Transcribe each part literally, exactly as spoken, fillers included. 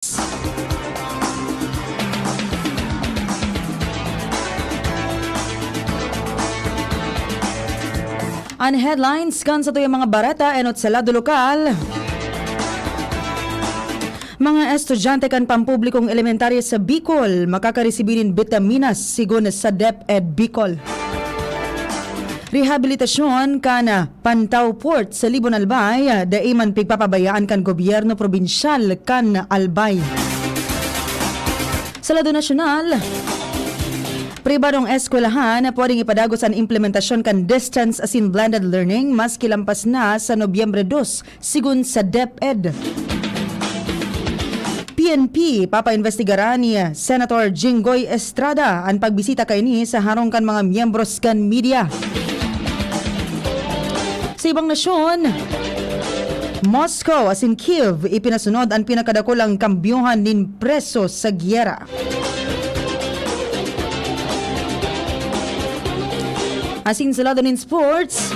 An headlines kan satuyang mga bareta enot sa lado lokal. Mga estudyante kan pampublikong elementarya sa Bicol makakaresibi nin bitaminas, sigon sa DepEd Bicol. Rehabilitasyon kan Pantao Port sa Libon, Albay, dai man pigpapabayaan kan gobyerno probinsyal kan Albay. Sa lado nasyonal, pribadong eskwelahan na pwedeng ipadagos an implementasyon kan distance asin blended learning maski lampas na sa Nobyembre dos, sigon sa DepEd. P N P, papaimbestigaran ni Senator Jinggoy Estrada an pagbisita kaini sa harong kan mga miyembros kan media. Sa ibang nasyon, Moscow asin Kyiv ipinasunod an pinakadakulang kambyohan nin preso sa gyera. Asin sa lado nin sports,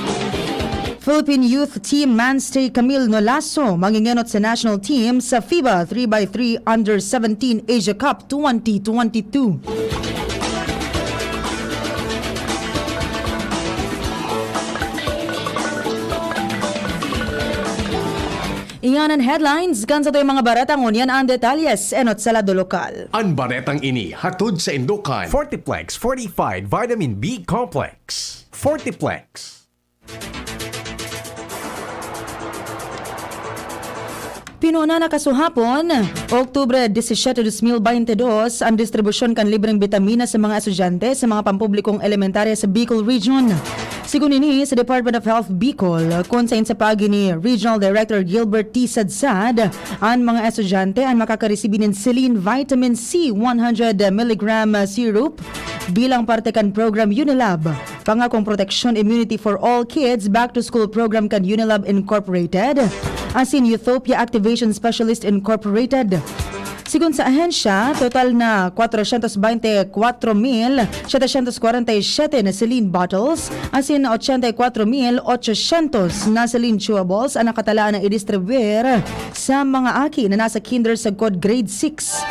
Philippine Youth Team mainstay Camille Nolaso mangingenot sa national team sa FIBA three by three Under seventeen Asia Cup twenty twenty-two. Iyan an headlines kan satuyang mga bareta, ngunyan an detalye sa enot sa lado lokal. An baretang ini hatod sa Indokan. Fortiplex Fortified Vitamin B Complex. Fortiplex. Pinuna na kasuhapon, Oktubre disisiete, dos mil baynte dos, an distribusyon kan libreng bitamina sa mga estudyante sa mga pampublikong elementarya sa Bicol Region. Sigon ini sa Department of Health Bicol, kun sain sa paagi ni Regional Director Gilbert T. Sadsad, an mga estudyante an makakaresibi nin Celine Vitamin C one hundred milligram syrup bilang parte kan Program Unilab, Pangakong Proteksyon, Immunity for All Kids Back to School Program kan Unilab Incorporated asin Utopia Activation Specialist Incorporated. Sigon sa ahensya, total na kwatrosyentos baynte kwatro mil setesyentos kwarenta y siyete na Celine bottles asin ochenta y kwatro mil ochosyentos na Celine chewables an nakatalaan na idistribuir sa mga aki na nasa kinder sagkod grade six.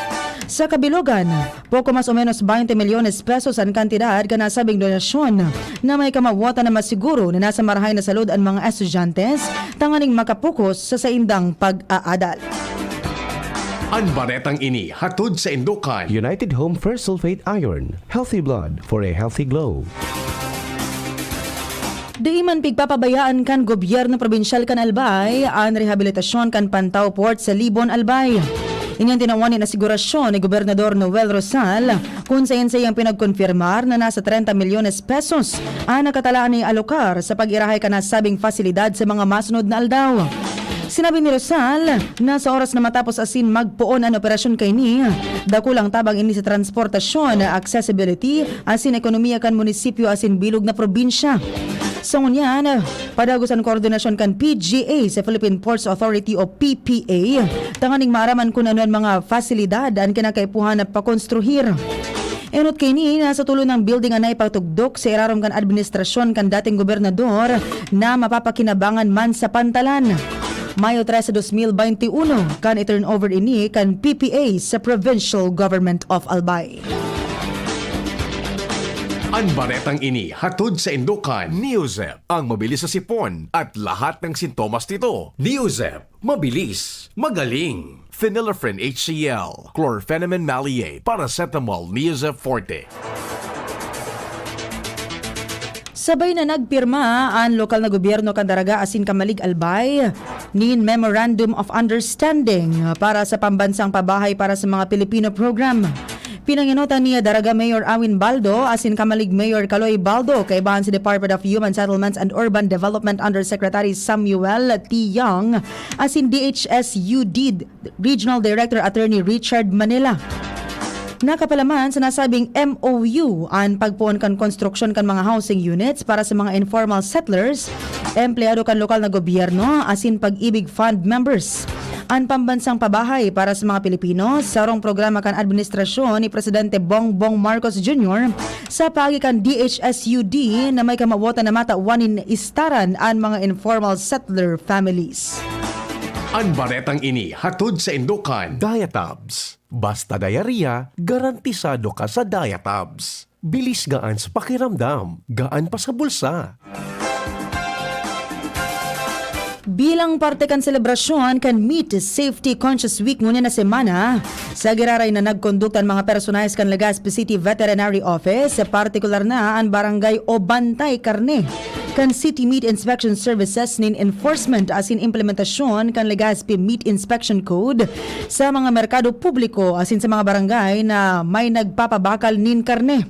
Sa kabilogan, poko mas o menos baynte milyones pesos an kantidad kan nasabing donasyon na may kamawatan na masiguro na nasa marahay na salud an mga estudyante tanganing makapokus sa saindang pag-aadal. An baretang ini hatod sa Indokan. United Home Fersulfate Iron. Healthy blood for a healthy glow. Dai man pigpapabayaan kan gobyerno probinsyal kan Albay an rehabilitasyon kan Pantao Port sa Libon, Albay. Ini an tinawan nin asigurasyon ni Gobernador Noel Rosal, kun saen saiyang pinagkonfirmar na nasa trenta milyones pesos an nakatalaan na ialokar sa pag-irahay kan nasabing pasilidad sa mga masunod na aldaw. Sinabi ni Rosal na sa oras na matapos asin magpoon an operasyon kaini, dakulang tabang ini sa transportasyon, accessibility, asin ekonomiya kan munisipyo asin bilog na probinsya. Sa ngunyan, padagos an koordinasyon kan P G A sa Philippine Ports Authority o P P A, tanganing maaraman kun ano an mga pasilidad an kinakaipuhan na pakonstruhir. Enot kaini, nasa tolong building an naipatugdok sa irarom kan administrasyon kan dating gobernador na mapapakinabangan man sa pantalan. Mayo trese, dos mil baynte uno, kan i-turnover ini kan P P A sa Provincial Government of Albay. An baretang ini hatod sa Indokan. Neozep, ang mabilis sa sipon at lahat ng sintomas nito. Neozep, mabilis, magaling. Phenylephrine H C L, chlorphenamine maleate, paracetamol, Neozep Forte. Sabay na nagpirma an lokal na gobyerno kan Daraga asin Camalig, Albay nin Memorandum of Understanding para sa Pambansang Pabahay para sa mga Pilipino program. Pinangenotan ni Daraga Mayor Awin Baldo asin Camalig Mayor Kaloy Baldo, kaibahan si Department of Human Settlements and Urban Development Undersecretary Samuel T. Young asin D H S U D Regional Director Attorney Richard Manila. Nakapalaman sa nasabing M O U an pagpoon kan konstruksyon kan mga housing units para sa mga informal settlers, empleyado kan lokal na gobyerno asin Pag-ibig Fund members. An Pambansang Pabahay para sa mga Pilipino, sarong programa kan administrasyon ni Presidente Bongbong Marcos Junior sa paagi kan D H S U D na may kamawatan na matawan nin istaran an mga informal settler families. An baretang ini hatod saindo kan Diatabs. Basta diarrhea, garantisado ka sa Diatabs. Bilis gaan sa pakiramdam, gaan pa sa bulsa. Bilang parte kan selebrasyon kan Meat Safety Conscious Week ngunyan na semana, sa giraray na nagkondukta an mga personahes kan Legazpi City Veterinary Office, partikular na an Barangay o Bantay Karne, kan City Meat Inspection Services nin enforcement asin implementasyon kan Legazpi Meat Inspection Code sa mga merkado publiko asin sa mga barangay na may nagpapabakal nin karne.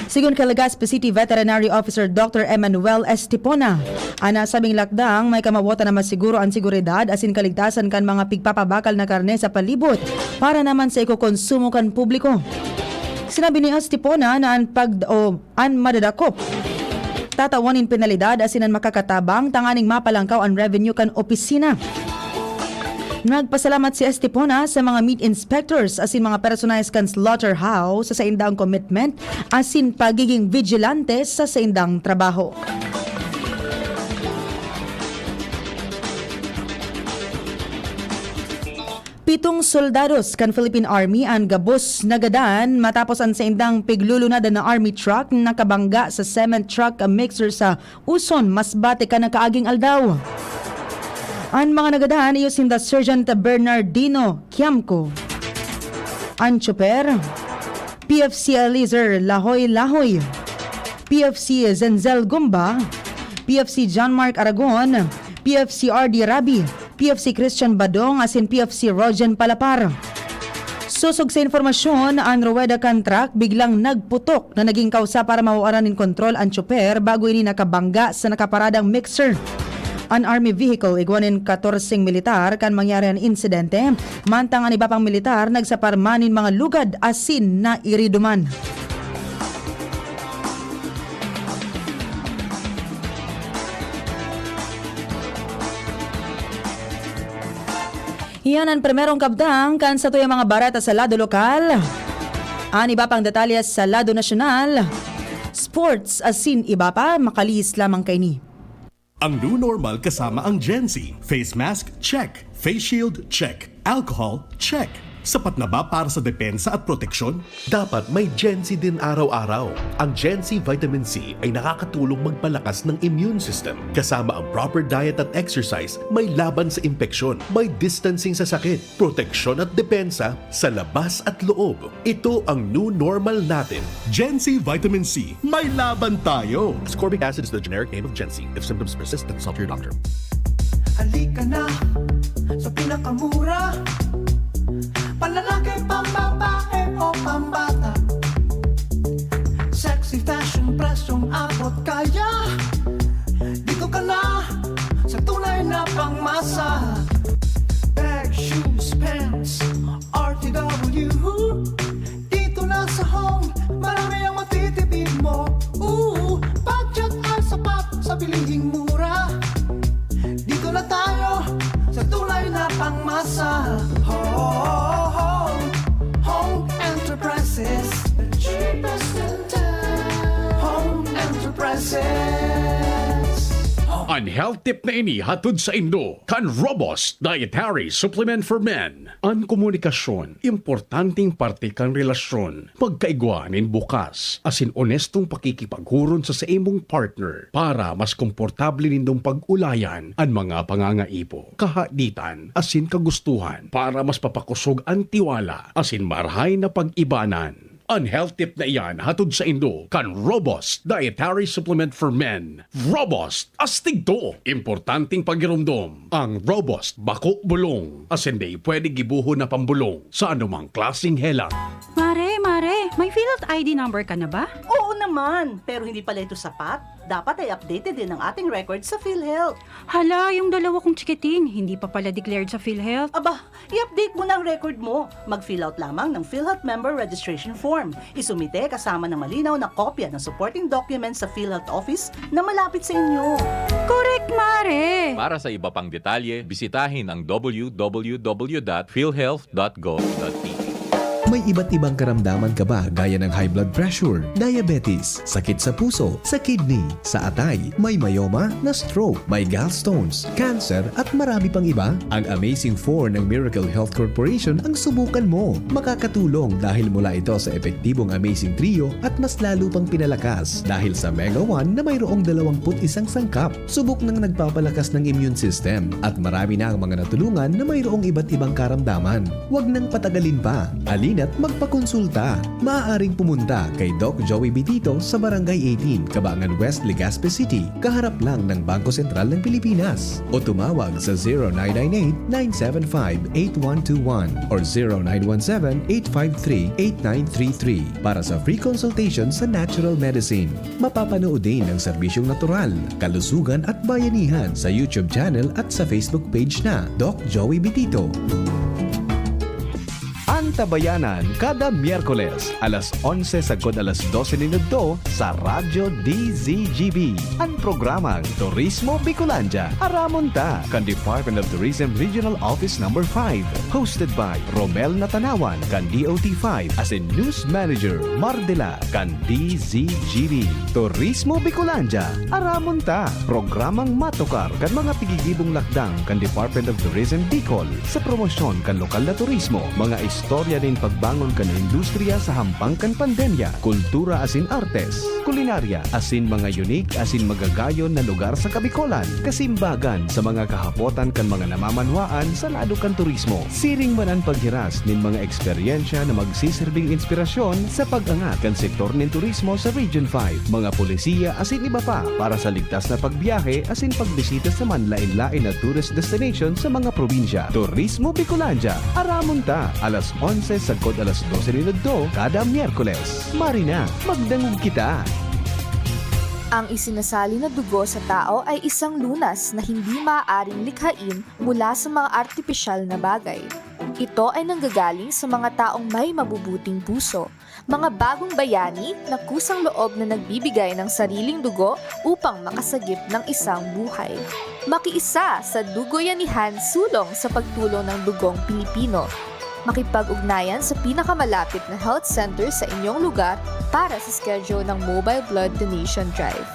Sigon kay Legazpi City Veterinary Officer Doctor Emmanuel Estipona, an nasabing lakdang may kamawotan na masiguro an seguridad asin kaligtasan kan mga pigpapabakal na karne sa palibot para naman sa ikokonsumo kan publiko. Sinabi ni Estipona na an pag o an madadakop tatawan nin penalidad asin an makakatabang tanganing mapalangkaw an revenue kan opisina. Nagpasalamat si Estipona sa mga meat inspectors asin mga personahes kan slaughterhouse sa saindang commitment asin pagiging vigilante sa saindang trabaho. Pitong soldados kan Philippine Army an gabos nagadan matapos an saindang piglulunadan na army truck nakabangga sa cement truck mixer sa Uson, Masbate kan nakaaging aldaw. An mga nagadan iyo sinda Sergeant Bernardino Kiamco, an tsoper, P F C Eliezer Lahoy Lahoy, P F C Zenzel Gumba, P F C John Mark Aragon, P F C R D Rabi, P F C Christian Badong asin P F C Rogen Palapar. Sosog sa impormasyon, an ruweda kan truck biglang nagputok na naging kausa para mawaran nin kontrol an tsoper bago ini nakabangga sa nakaparadang mixer. An army vehicle igwa nin katorseng militar kan mangyari an insidente, mantang an iba pang militar nagsapar man nin mga lugad asin nairido man. Iyan an primerong kabtang kan satuyang mga bareta sa lado lokal. An iba pang detalye sa lado nasyonal, sports asin iba pa, makalihis lamang kaini. Ang new normal kasama ang Gen Z. Face mask, check. Face shield, check. Alcohol, check. Sapat na ba para sa depensa at proteksyon? Dapat may Gen Z din araw-araw. Ang Gen Z Vitamin C ay nakakatulong magpalakas ng immune system. Kasama ang proper diet at exercise, may laban sa impeksyon, may distancing sa sakit, proteksyon at depensa sa labas at loob. Ito ang new normal natin. Gen Z Vitamin C, may laban tayo! Ascorbic acid is the generic name of Gen Z. If symptoms persist, then consult your doctor. Halika na sa pinakamura, panlalaki, pambabae o pambata. Sexy fashion, presyong abot kaya. Dito ka na sa tunay na pangmasa. Bag, shoes, pants, R T W. Dito na sa Home, marami ang matitipid mo. Ooh, budget ay sapat sa bilihing mura. Dito na tayo sa tunay na pangmasa. Home, Home Enterprises, the cheapest in town. Home Enterprises. An health tip na ini hatod saindo kan Robust Dietary Supplement for Men. An komunikasyon, importanteng parte kan relasyon. Magkaigwa nin bukas asin onestong pakikipaghuron sa saimong partner para mas komportable nindong pag-ulayan an mga pangangaipo, kahaditan asin kagustuhan para mas papakosog an tiwala asin marahay na pag-ibanan. An health tip na iyan hatod saindo kan Robust Dietary Supplement for Men. Robust, astig to! Importanteng pagiromdom. Ang Robust bako bulong, asin dai pwede gibohon na pambolong sa anumang klaseng helang. Mare, mare, may PhilHealth I D number ka na ba? Oo naman, pero hindi pala ito sapat. Dapat ay updated din ang ating record sa PhilHealth. Hala, yung dalawa kong chikiting, hindi pa pala declared sa PhilHealth. Aba, i-update mo na ang record mo. Mag-fill out lamang ng PhilHealth Member Registration Form. Isumite kasama ng malinaw na kopya ng supporting documents sa PhilHealth Office na malapit sa inyo. Correct, Mare! Para sa iba pang detalye, bisitahin ang w w w dot philhealth dot gov dot p h. May iba't ibang karamdaman ka ba, gaya ng high blood pressure, diabetes, sakit sa puso, sa kidney, sa atay, may myoma, na-stroke, may gallstones, cancer, at marami pang iba? Ang Amazing Four ng Miracle Health Corporation ang subukan mo. Makakatulong dahil mula ito sa epektibong Amazing Trio at mas lalo pang pinalakas dahil sa Mega One na mayroong dalawang put isang sangkap. Subok nang nagpapalakas ng immune system at marami na ang mga natulungan na mayroong iba't ibang karamdaman. Huwag nang patagalin pa. Halina't magpakonsulta. Maaaring pumunta kay Doc Joey Bitito sa Barangay eighteen, Cabangan West, Legazpi City, kaharap lang ng Bangko Sentral ng Pilipinas. O tumawag sa zero nine nine eight, nine seven five, eight one two one or zero nine one seven, eight five three, eight nine three three para sa free consultation sa natural medicine. Mapapanood din ang serbisyong natural, kalusugan at bayanihan sa YouTube channel at sa Facebook page na Doc Joey Bitito. Antabayanan kada Miyerkules, alas onse sagkod alas dose nin udto sa Radyo D Z G B, an programang Turismo Bicolandia. Aramon ta kan Department of Tourism Regional Office Number five, hosted by Romel Natanawan kan D O T five asin News Manager Mardela kan D Z G B. Turismo Bicolandia, aramon ta! Programang matukar kan mga pigigibong lakdang kan Department of Tourism Bicol sa promosyon kan lokal na turismo, mga istorya nin pagbangon kan industriya sa hampang kan pandemya, kultura asin artes, kulinarya asin mga unique asin magagayon na lugar sa Kabicolan, kasimbagan sa mga kahapotan kan mga namamanwaan sa lado kan turismo. Siring man an paghiras nin mga eksperyensya na magsiserbing inspirasyon sa pag-angat kan sektor nin turismo sa Region five, mga polisiya asin iba pa para sa ligtas na pagbiyahe asin pagbisita sa manlaen-laen na tourist destination sa mga probinsya. Turismo Bicolandia, aramon ta, alas onse sagkod alas dose nin udto kada Miyerkules. Mari na, magdangog kita! Ang isinasali na dugo sa tao ay isang lunas na hindi maaaring likhain mula sa mga artipisyal na bagay. Ito ay nanggagaling sa mga taong may mabubuting puso, mga bagong bayani na kusang loob na nagbibigay ng sariling dugo upang makasagip ng isang buhay. Makiisa sa Dugoyanihan Sulong sa pagtulong ng dugong Pilipino. Makipag-ugnayan sa pinakamalapit na health center sa inyong lugar para sa schedule ng Mobile Blood Donation Drive.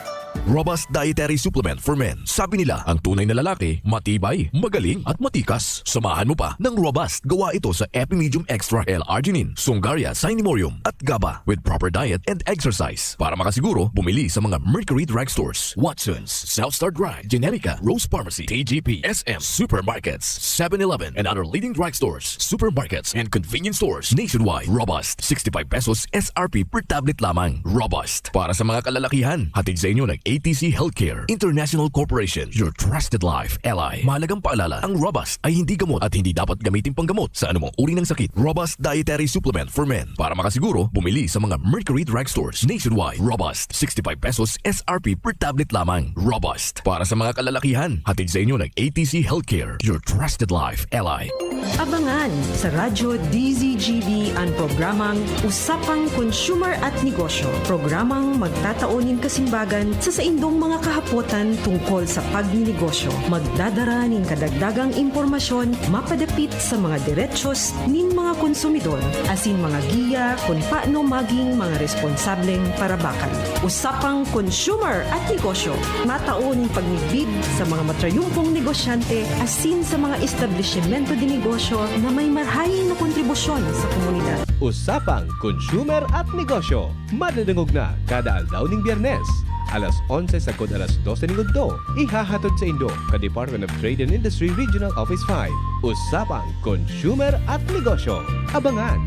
Robust Dietary Supplement for Men. Sabi nila, ang tunay na lalaki, matibay, magaling, at matikas. Samahan mo pa ng Robust. Gawa ito sa Epimedium Extra L-arginine, Sungaria, Cinemorium, at GABA with proper diet and exercise. Para makasiguro, bumili sa mga Mercury Drugstores, Watson's, South Star Drug, Generica, Rose Pharmacy, T G P, S M, supermarkets, Seven Eleven, and other leading drugstores, supermarkets, and convenience stores nationwide. Robust, sixty-five pesos S R P per tablet lamang. Robust, para sa mga kalalakihan. Hatid sa inyo ng A T C Healthcare International Corporation, your trusted life ally. Mahalagang paalala, ang Robust ay hindi gamot at hindi dapat gamitin panggamot sa anumang uri ng sakit. Robust Dietary Supplement for Men. Para makasiguro, bumili sa mga Mercury Drugstores nationwide. Robust, sixty-five pesos S R P per tablet lamang. Robust, para sa mga kalalakihan. Hatid sa inyo ng A T C Healthcare, your trusted life ally. Abangan sa Radyo D Z G B an programang Usapang Consumer at Negosyo. Programang magtatao nin kasimbagan sa saindong mga kahapotan tungkol sa pagninegosyo. Magdadara nin kadagdagang impormasyon mapadapit sa mga derechos nin mga konsumidor asin mga giya kun paano maging mga responsableng parabakan. Usapang Consumer at Negosyo, matao nin pagmidbid sa mga matrayumpong negosyante asin sa mga establisimento de negosyo na may marahay na kontribusyon sa komunidad. Usapang Consumer at Negosyo, madadangog na kada aldaw ning Biyernes, alas onse sagkod alas dose ning udto. Ihahatod saindo kan Department of Trade and Industry Regional Office five. Usapang Consumer at Negosyo. Abangan!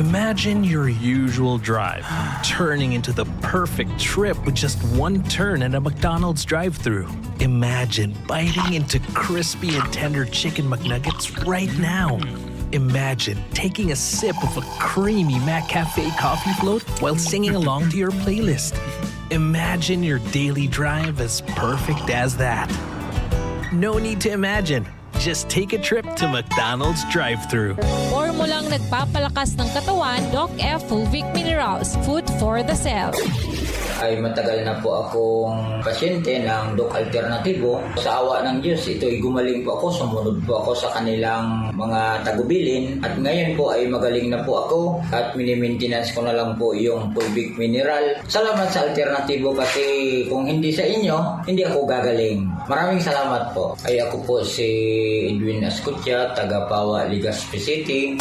Imagine your usual drive turning into the perfect trip with just one turn at a McDonald's drive-thru. Imagine biting into crispy and tender chicken McNuggets right now. Imagine taking a sip of a creamy McCafe coffee float while singing along to your playlist. Imagine your daily drive as perfect as that. No need to imagine. Just take a trip to McDonald's drive-thru. Formulang nagpapalakas ng katawan, Doc F Fulvic Minerals, food for the cell. Ay matagal na po akong pasyente ng Doc Alternativo. Sa awa ng Diyos, ito'y gumaling po ako. Sumunod po ako sa kanilang mga tagubilin. At ngayon po ay magaling na po ako. At minimaintenance ko na lang po yung fulvic mineral. Salamat sa Alternativo kasi kung hindi sa inyo, hindi ako gagaling. Maraming salamat po. Ay ako po si Edwin Ascutia, taga Pawa, Legazpi City.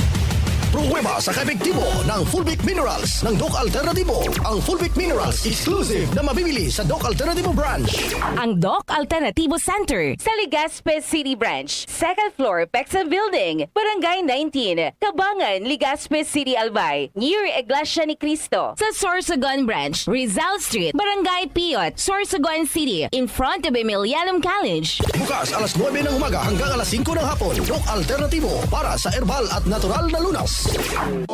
Pruweba sa kaepektibo ng Fulvic Minerals ng Doc Alternativo. Ang Fulvic Minerals exclusive na mabibili sa Doc Alternativo Branch. Ang Doc Alternativo Center sa Legazpi City Branch, second floor, Pexel Building, Barangay nineteen, Kabangan, Legazpi City, Albay, near Iglesia ni Cristo. Sa Sorsogon Branch, Rizal Street, Barangay Piyot, Sorsogon City, in front of Emilianum College. Bukas alas nuebe ng umaga hanggang alas singko ng hapon. Doc Alternativo para sa herbal at natural na lunas.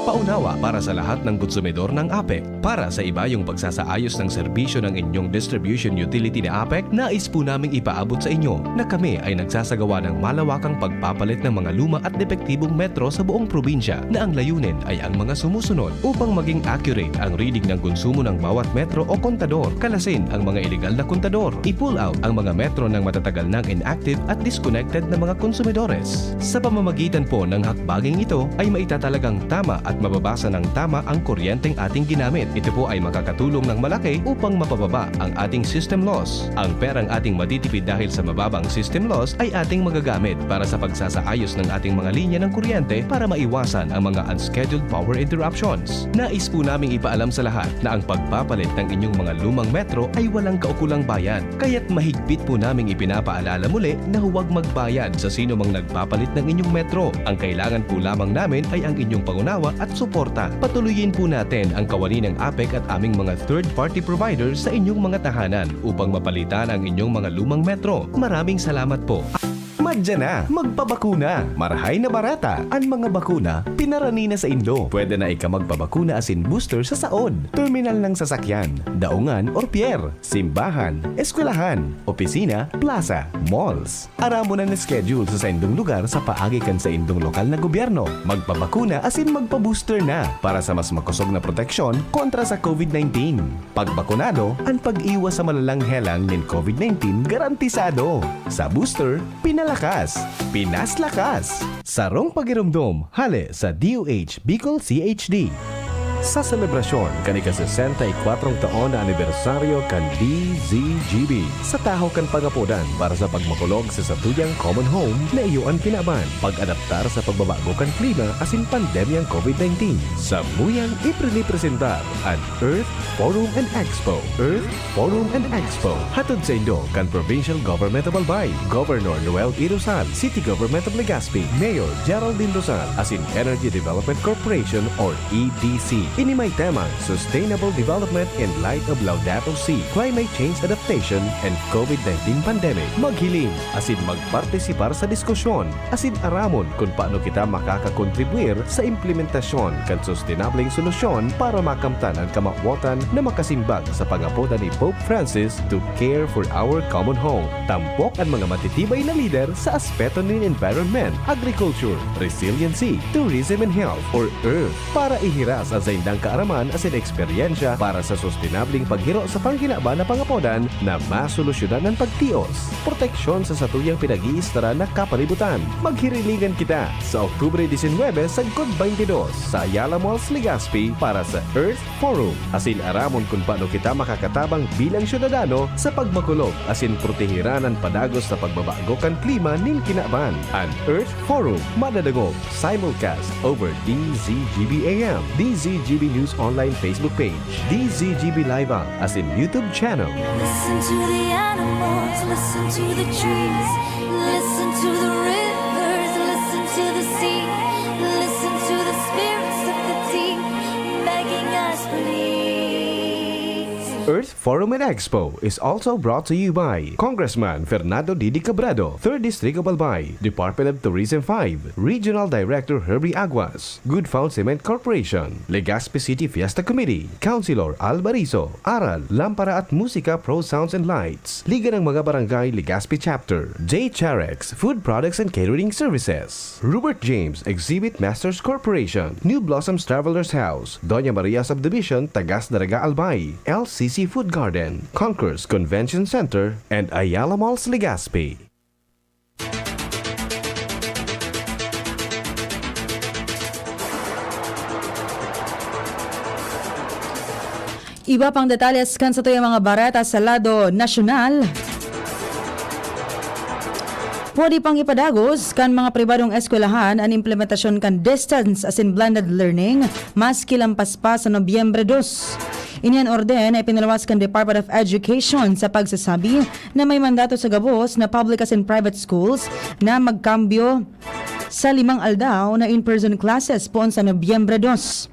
Paunawa para sa lahat ng konsumidor ng APEC. Para sa ibayong pagsasaayos ng serbisyo ng inyong distribution utility ni APEC, nais po naming ipaabot sa inyo na kami ay nagsasagawa ng malawakang pagpapalit ng mga luma at depektibong metro sa buong probinsya, na ang layunin ay ang mga sumusunod. Upang maging accurate ang reading ng konsumo ng bawat metro o kontador, kalasin ang mga iligal na kontador, i-pull out ang mga metro ng matatagal nang inactive at disconnected na mga konsumidores. Sa pamamagitan po ng hakbanging ito ay maitatalagang tama at mababasa ng tama ang kuryenteng ating ginamit. Ito po ay makakatulong ng malaki upang mapababa ang ating system loss. Ang perang ating matitipid dahil sa mababang system loss ay ating magagamit para sa pagsasaayos ng ating mga linya ng kuryente para maiwasan ang mga unscheduled power interruptions. Nais po naming ipaalam sa lahat na ang pagpapalit ng inyong mga lumang metro ay walang kaukulang bayad. Kaya't mahigpit po naming ipinapaalala muli na huwag magbayad sa sino mang nagpapalit ng inyong metro. Ang kailangan po lamang namin ay ang inyong pangunawa at suporta. Patuloyin po natin ang kawani ng APEC at aming mga third-party providers sa inyong mga tahanan upang mapalitan ang inyong mga lumang metro. Maraming salamat po. Madya na! Magpabakuna! Marahay na barata! An mga bakuna, pinarani na saindo. Pwede na ika magpabakuna asin booster sa saod, terminal ng sasakyan, daungan or pier, simbahan, eskwelahan, opisina, plaza, malls. Aramon an schedule sa saindong lugar sa paagi kan saindong lokal na gobyerno. Magpabakuna asin magpa-booster na para sa mas makosog na proteksyon kontra sa COVID nineteen. Pagbakunado, an pag-iwas sa malalang helang nin COVID nineteen garantisado. Sa booster, pinalakas, pinaslakas! Sarong pagiromdom, hale sa D O H Bicol C H D. Sa selebrasyon kan ika-sesenta y kwatro taon na anibersaryo kan D Z G B, sa tahaw kan pangapodan para sa pagmakulog sa satuyang common home na iyo an kinaban, pag-adaptar sa pagbabago kan klima asin pandemyang COVID nineteen. Samuyang iprinipresentar an Earth Forum and Expo. Earth Forum and Expo. Hatod saindo kan Provincial Government of Albay, Governor Noel E. Rosal, City Government of Legazpi, Mayor Geraldine Rosal, asin Energy Development Corporation or E D C. Ini may temang Sustainable Development in Light of Laudato Si, Climate Change Adaptation, and COVID nineteen Pandemic. Maghiling asin magpartisipar sa diskusyon asin aramon kun paano kita makakakontribuir sa implementasyon kan sustenableng solusyon para makamtan an kamawotan na makasimbag sa pangapodan ni Pope Francis to care for our common home. Tampok an mga matitibay na lider sa aspeto nin environment, agriculture, resiliency, tourism and health, or earth para ihiras an saindang kaaraman asin eksperyensya para sa sustenableng paghiro sa pangkinaban na pangapodan na masolusyonan an pagtios, proteksyon sa satuyang pinag-iistaran na kapalibutan. Maghirilingan kita sa Oktubre disinwebe sagkod baynte dos sa Ayala Malls, Legazpi para sa Earth Forum. Asin aramon kun paano kita makakatabang bilang syudadano sa pagmakulog asin protehiran an padagos sa pagbabago kan klima nin kinaban. An Earth Forum madadangog simulcast over D Z G B A M, D Z G B News Online Facebook page, D Z G B Live app, asin YouTube channel. Listen to the animals, listen to the trees, listen to the rivers, listen to the sea, listen to the spirits of the deep, begging us please. Earth Forum and Expo is also brought to you by Congressman Fernando Didi Cabrado, third District of Albay, Department of Tourism five, Regional Director Herbie Aguas, Good Found Cement Corporation, Legazpi City Fiesta Committee, Councilor Al Bariso, Aral, Lampara at Musika Pro Sounds and Lights, Liga ng mga Barangay Legazpi Chapter, J Charex Food Products and Catering Services, Robert James Exhibit Masters Corporation, New Blossoms Travelers House, Doña Maria Subdivision, Tagas Daraga, Albay, L C C Seafood Garden, Concourse Convention Center, and Ayala Malls, Legazpi. Iba pang detalles kan satuyang mga bareta sa lado nasyonal. Pwede pang ipadagos kan mga pribadong eskwelahan an implementasyon kan distance asin blended learning, maski lampas pa sa Nobyembre dos. Ini an orden na ipinaluwas kan Department of Education sa pagsasabi na may mandato sa gabos na public asin private schools na magkambyo sa limang aldaw na in-person classes poon sa Nobyembre dos.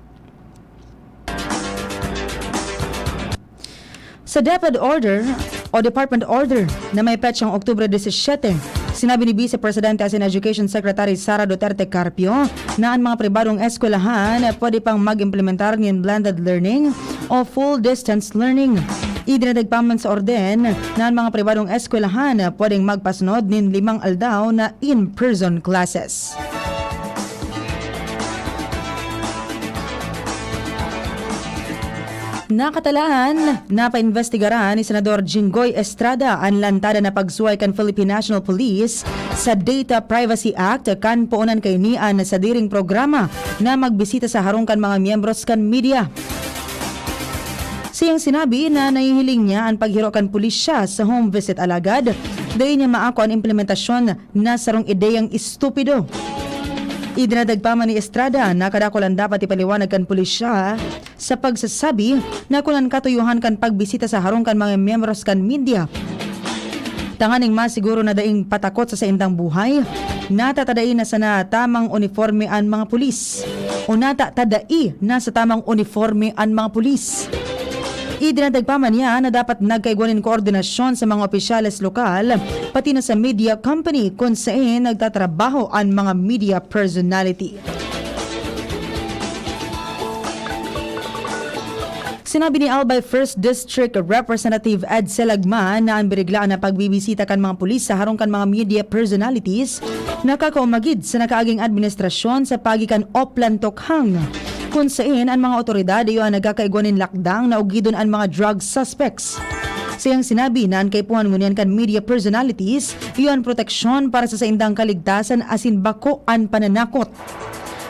Sa DepEd Order o Department Order na may petsang Oktubre disisiete, sinabi ni Vice Presidente asin Education Secretary Sara Duterte Carpio na an mga pribadong eskwelahan pwede pang mag-implementar nin blended learning o full distance learning. Idinadagpaman sa orden na an mga pribadong eskwelahan pwedeng magpasunod nin limang aldaw na in-person classes. Nakatalaan, napaimbestigaran ni Senador Jinggoy Estrada an lantadan na pagsuhay kan Philippine National Police sa Data Privacy Act kan poonan kaini an sadiring programa na magbisita sa harong kan mga miyembros kan media. Sa iyang sinabi na nahihiling niya an paghiro kan pulisya sa home visit alagad dai niya maako an implementasyon na sarong ideyang estupido. Idinadagpaman ni Estrada na kadakul an dapat ipaliwanag kan pulisya sa pagsasabi na kun an katuyohan kan pagbisita sa harong kan mga miyembros kan media tanganing masiguro na daing patakot sa saindang buhay, natatadai na sana tamang uniforme an mga pulis o natatadai na sa tamang uniforme an mga pulis. Idinadagpaman niya na dapat nagkaigwa nin koordinasyon sa mga opisyales lokal, pati na sa media company kun saen nagtatrabaho an mga media personality. Sinabi ni Albay First District Representative Edsel Agma na an biriglaan na pagbibisita kan mga pulis sa harong kan mga media personalities nakakaumagid sa nakaaging administrasyon sa paagi kan Oplan Tokhang, kun saen an mga otoridad iyo an nagkakaigwa nin lakdang na ugidon an mga drug suspects. Sa iyang sinabi na an kaipuhan ngunyan kan media personalities iyo an proteksyon para sa saindang kaligtasan asin bako an pananakot.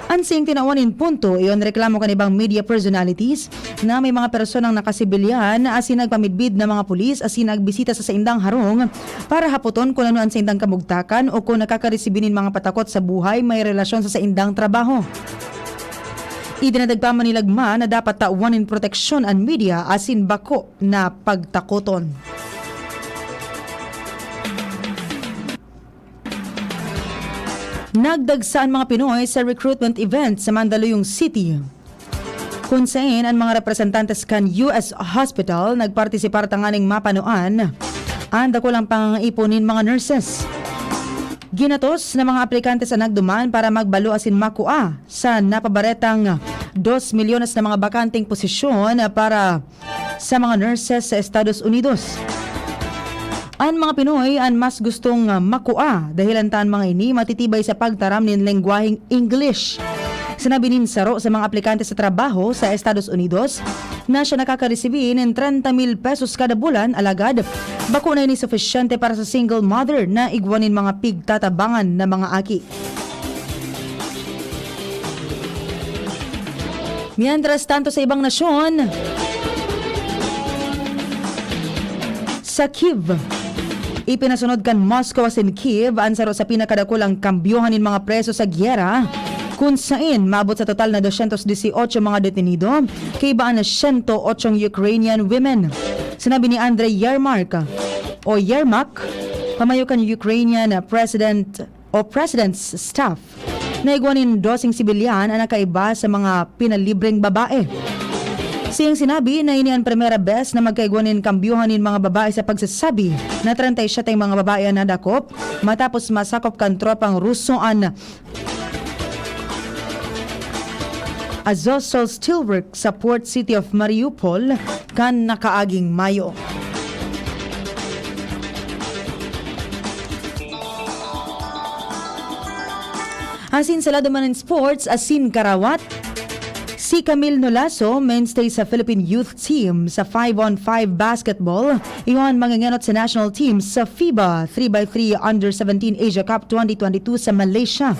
An saing tinawan nin punto iyo an reklamo kan ibang media personalities na may mga personang nakasibilyan asin nagpamidbid na mga pulis asin nagbisita sa saindang harong para hapoton kun ano an saindang kamugtakan o kun nakakaresibi nin mga patakot sa buhay may relasyon sa saindang trabaho. Idinadagpaman ni Agma na dapat tawan nin proteksyon an media asin bako na pagtakoton. Nagdagsa an mga Pinoy sa recruitment event sa Mandaluyong City, kun saen an mga representantes kan U S Hospital nagpartisipar tanganing mapanuan an dakulang pangangaipo nin mga nurses. Ginatos na mga aplikantes an nagduman para magbalo asin makua sa napabaretang dos milyones na mga bakanteng posisyon para sa mga nurses sa Estados Unidos. An mga Pinoy an mas gustong, ah, makua, dahelan ta an mga ini matitibay sa pagtaram nin lengguwaheng English. Sinabi nin saro sa mga aplikante sa trabaho sa Estados Unidos na siya nakakaresibi nin trenta mil pesos kada bulan, alagad bako na ini sufisyente para sa single mother na igwa nin mga pigtatabangan na mga aki. Mientras tanto, sa ibang nasyon, sa Kyiv, ipinasunod kan Moscow asin Kyiv an saro sa pinakadakulang kambyohan nin mga preso sa gyera, kun saen maabot sa total na dosyentos dieciocho mga detenido, kaiba an sento ochong Ukrainian women. Sinabi ni Andrei Yermak, o Yermak, pamayo kan Ukrainian President o President's Staff, na igwa nin doseng sibilyan an nakaiba sa mga pinalibreng babae. Sa iyang sinabi na ini an primera bes na magkaigwa nin kambyohan nin mga babae sa pagsasabi na trenta y siete mga babae an nadakop matapos masakop kan tropang Ruso an Azovstal Steelwork sa port city of Mariupol kan nakaaging Mayo. Asin sa lado man nin sports, asin karawat, Si Camille Nolaso, mainstay sa Philippine Youth Team sa five-on-five basketball, iyo an mangengenot sa national team sa FIBA three by three Under seventeen Asia Cup twenty twenty-two sa Malaysia.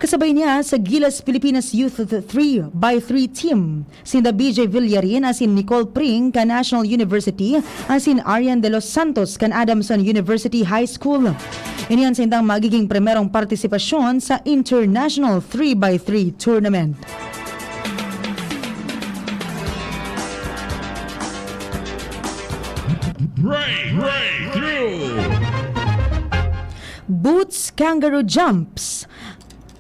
Kasabay niya sa Gilas Pilipinas Youth three by three Team, sinda B J Villarin asin Nicole Pring kan National University asin Arian de los Santos kan Adamson University High School. Ini an saindang magiging primerong partisipasyon sa International three by three Tournament. Break, breakthrough. Boots Kangaroo Jumps.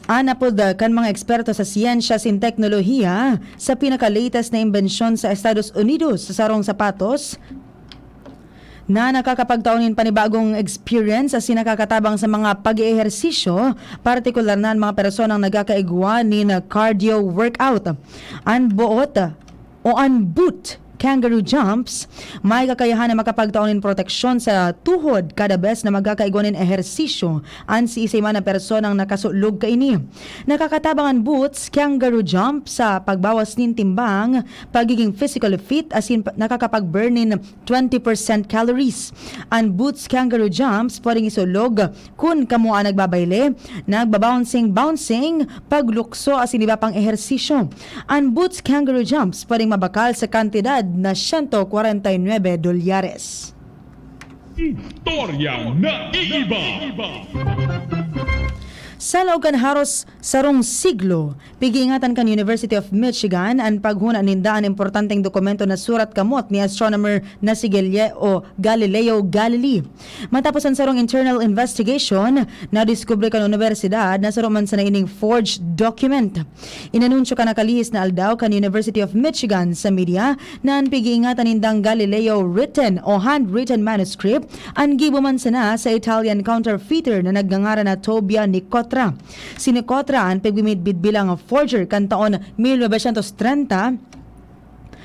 An apod kan mga eksperto sa siyensya sin teknolohiya sa pinaka-latest na imbensyon sa Estados Unidos sa sarong sapatos na nakakapagtao nin panibagong experience asin nakakatabang sa mga pag-eehersisyo, partikular na an mga personang nagkakaigwa nin cardio workout. An boot o an boot kangaroo jumps, may kakayahan na makapagtao nin proteksyon sa tuhod kada bes na magkakaigwa nin ehersisyo an siisay man na personang nakasulog kaini. Nakakatabang an boots kangaroo jump sa pagbawas nin timbang, pagiging physically fit, asin pa- nakakapag-burn nin twenty percent calories. An boots kangaroo jumps pwedeng isulog kun kamo an nagbabayle, nagbabouncing-bouncing, paglukso asin iba pang ehersisyo. An boots kangaroo jumps pwedeng mabakal sa kantidad na siyento kwarenta y nuebe dolyares. Istoryang naiiba. Sa laog kan haros sarong siglo, pig-iingatan kan University of Michigan an paghona ninda an importanteng dokumento na surat kamot ni astronomer na si Galileo, Galileo Galilei. Matapos an sarong internal investigation, nadiskubre kan unibersidad na saro man sana ining forged document. Inanunsyo kan nakalihis na aldaw kan University of Michigan sa media na an pig-iingatan nindang Galileo written o handwritten manuscript an gibo man sana sa Italian counterfeiter na nagngangaran na Tobia Nicotra. Si Nicotra an pigmimidbid bilang forger kan taon mil novecientos trenta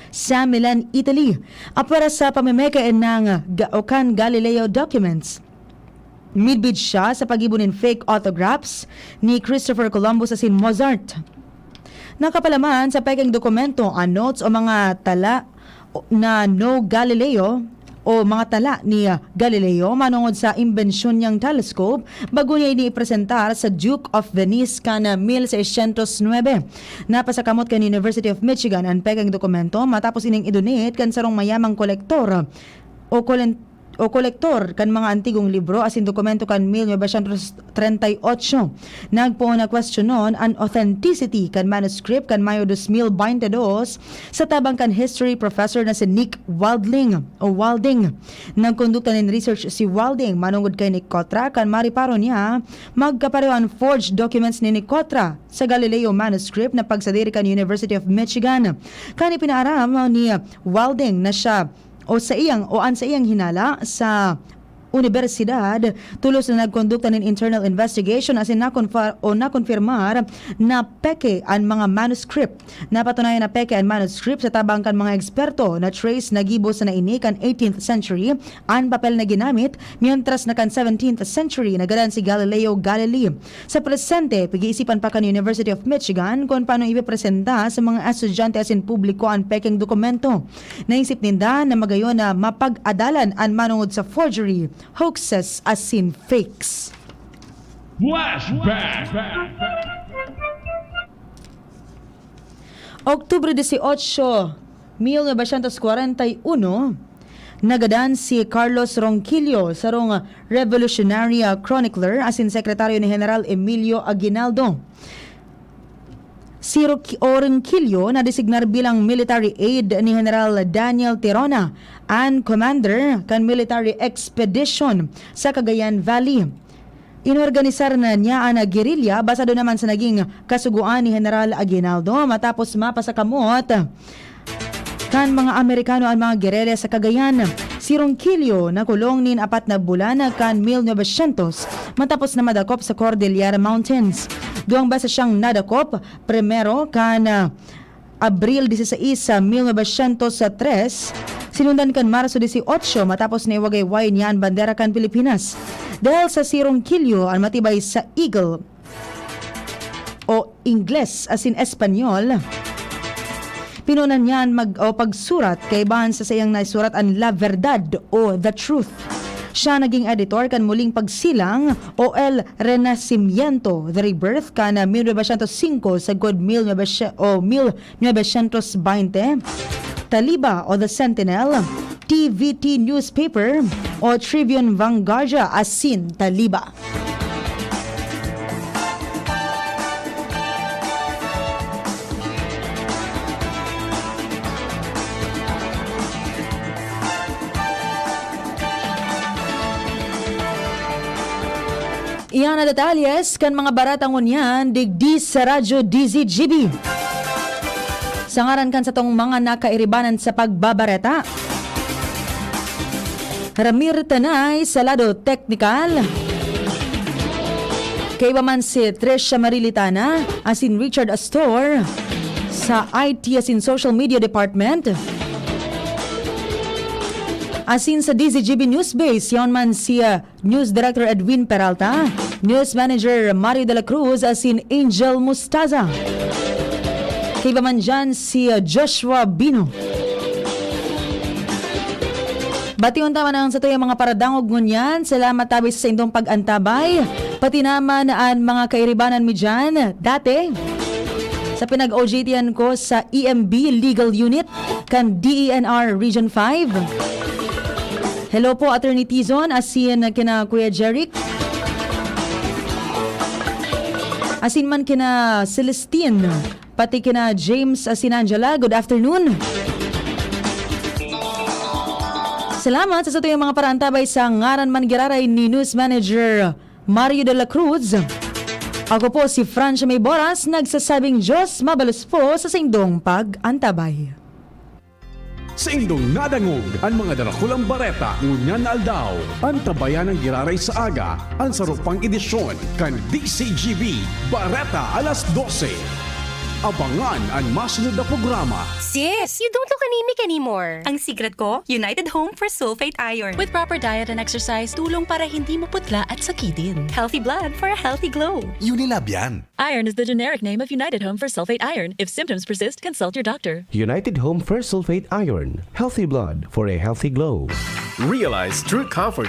sa Milan, Italy. Apwera sa pamimeke ng ga- o kan Galileo documents, midbid siya sa paggibo nin fake autographs ni Christopher Columbus asin Mozart. Nakapalaman sa pekeng dokumento an notes o mga tala o- na no Galileo o mga tala ni ah, Galileo manongod sa imbensyon niyang telescope bago niya ini ipresentar sa Duke of Venice kan ah, mil seiscientos nuebe. Napasakamot kan University of Michigan an pekeng dokumento matapos ining idonate kan sarong mayamang kolektor o kolen- o kolektor kan mga antigong libro asin dokumento kan mil novecientos trenta y ocho. Nagpoon na kwestiyonon an authenticity kan manuscript kan Mayo dos mil baynte dos sa tabang kan history professor na si Nick Wildling o Wilding. Nagkondukta nin research si Wilding manongod kay Nicotra kan mariparo niya magkapareho an forged documents ni Nicotra sa Galileo manuscript na pagsadiri kan University of Michigan. Kan ipinaaram ni Wilding na siya o sa iyang o an sa iyang hinala sa unibersidad, tulos na nagkondukta nin internal investigation asin nakonfar- o nakonfirmar na peke an mga manuscript. Napatunayan na peke an manuscript sa tabang kan mga eksperto na trace na gibo sana ini kan eighteenth century an papel na ginamit, mientras na kan seventeenth century nagadan si Galileo Galilei. Sa presente, pag-iisipan pa kan University of Michigan kung paano ipipresenta sa mga estudyante asin publiko an pekeng dokumento. Naisip ninda na magayon na mapag-adalan an manongod sa forgery, hoaxes asin fakes. Flashback. Oktubre dieciocho, mil novecientos kwarenta y uno, nagadan si Carlos Ronquillo, sarong revolutionary ah, chronicler asin sekretaryo ni General Emilio Aguinaldo. Si Roqui- o Ronquillo nadesignar bilang military aide ni General Daniel Tirona, an commander kan military expedition sa Cagayan Valley. Inorganisar na niya an guerrilla basado naman sa naging kasugoan ni General Aguinaldo matapos mapasakamot kan mga Amerikano an mga guerrilla sa Cagayan. Si Ronquillo nakulong nin apat na bulan kan mil novecientos matapos na madakop sa Cordillera Mountains. Duwang beses siyang nadakop, primero kan ah, Abril dieciséis sa mil novecientos tres, sinundan kan Marso dieciocho matapos na iwagayway niya an bandera kan Pilipinas. Dahil sa si Ronquillo an matibay sa Eagle o Ingles asin Espanyol, Tinunan niyan mag, o pagsurat kaibahan sa saiyang naisurat an La Verdad o The Truth. Siya naging editor kan muling pagsilang o El Renacimiento, The Rebirth, kan mil novecientos singko sagkod mil novecientos o mil novecientos baynte. Taliba o The Sentinel, T V T Newspaper, o Tribune Vanguardia asin Taliba. Iyan na detalyes kan mga bareta ngunyan digdi sa Radyo D Z G B. Sa ngaran kan satong mga nakairibanan sa pagbabareta, Ramir Tanay sa lado teknikal. Kaiba man si Trisha Marilitana asin Richard Astor sa I T asin Social Media Department. Asin sa D Z G B Newsbase, yaon man si, ah, News Director Edwin Peralta, News Manager Mario de la Cruz asin Angel Mustaza. Kaiba man dyan si, ah, Joshua Bino. Bation ta man ang satuyang mga paradangog ngunyan. Salamat tabi sa saindong pag-antabay. Pati naman an mga kairibanan mi dyan, dati, sa pinag-O J T-an ko sa E M B Legal Unit kan D E N R Region five. Hello po, Attorney Tizon, asin kina Kuya Jeric. Asin man kina Celestine, pati kina James asin Angela. Good afternoon. Salamat sa satuyang mga parantabay. Sa ngaran man giraray ni News Manager Mario de la Cruz, ako po si Francia May Boras, nagsasabing Diyos mabalos po sa saindong pag-antabay. Saindong nadangog an mga darakulang bareta ngunyan na aldaw. Antabayan an giraray sa aga, an saro pang edisyon kan D C G B Bareta alas dose. Abangan an masunod na programa. Sis, you don't look anemic anymore. Ang secret ko, United Home for Sulfate Iron. With proper diet and exercise, tulong para hindi maputla at sakitin. Healthy blood for a healthy glow. Unilab yan. Iron is the generic name of United Home for Sulfate Iron. If symptoms persist, consult your doctor. United Home for Sulfate Iron. Healthy blood for a healthy glow. Realize true comfort